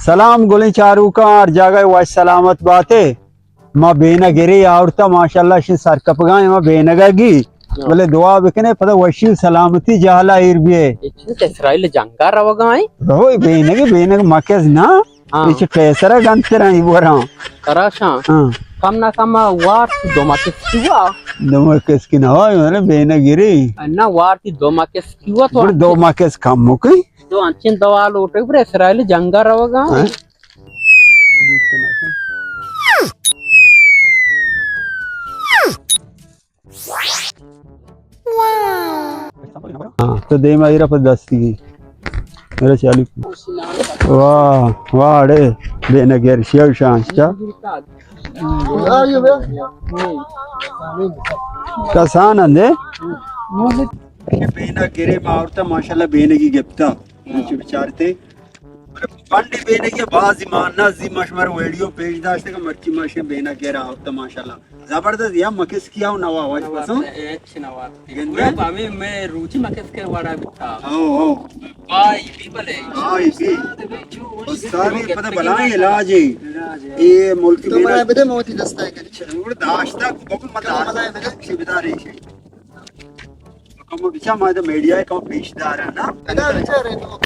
سلام گلیں چاروکاں، ہر جاگہ وش سلامت باتے۔ ما بینگرے آورتا، ماشاءاللہ شی سرکپگاں، ما بینگا گی۔ ہاں۔ بلے دعا بکنے، پدا وشی و سلامتی جہلا ایر بیے۔ اچھا، اسرائیل جنگا روگا ہیں؟ روئے بینگ، بینگ مکز نا۔ ہاں۔ اچ پیسرا گنتر ہیں وراں۔ تراشاں۔ ہاں۔ کم نہ کم وارت دو مکس کیوا۔ دو مکس کی نہ ہوئے، مطلب بینگرے۔ نہ وارت دو مکس کیوا تو بڑے دو مکس کم مکی۔ تو انچیں دوا لوٹے، پر اسرائیل جنگا روگا۔ ہاں؟ ہاں، تو دیما ایرا پر دستی۔ میرا چالی۔ واہ، واہ، اڑے، بینگر شیو شان، چا؟ کسان اندے؟ بینگرے ما آورتا، ماشاءاللہ بینگی گپتا۔ چو بچارتے۔ بنڈی بینگی بازی ما نزی، ما شمار ویڈیو پیش داشتے کہ مرچی ما شے بینگرے آورتا، ماشاءاللہ۔ زبردست، یا مکس کیا و نوا واش پسند؟ اچ نوا۔ گندے؟ میں، میں، میں روچی مکس کے وڑا بیتا۔ او، او۔ بائی بی بلے۔ بائی بی۔ استادی پتہ بلائیں علاج ہے۔ اے ملک تو میں بنا بدے موتی دستا ہے کہ۔ داشتا کو بکن مت تو داشتا۔ بلائیں بدے۔ چی بداری چی۔ کم بچا ما تو میڈیا کم پیش دار ہے نا۔ ادا بچارے تو۔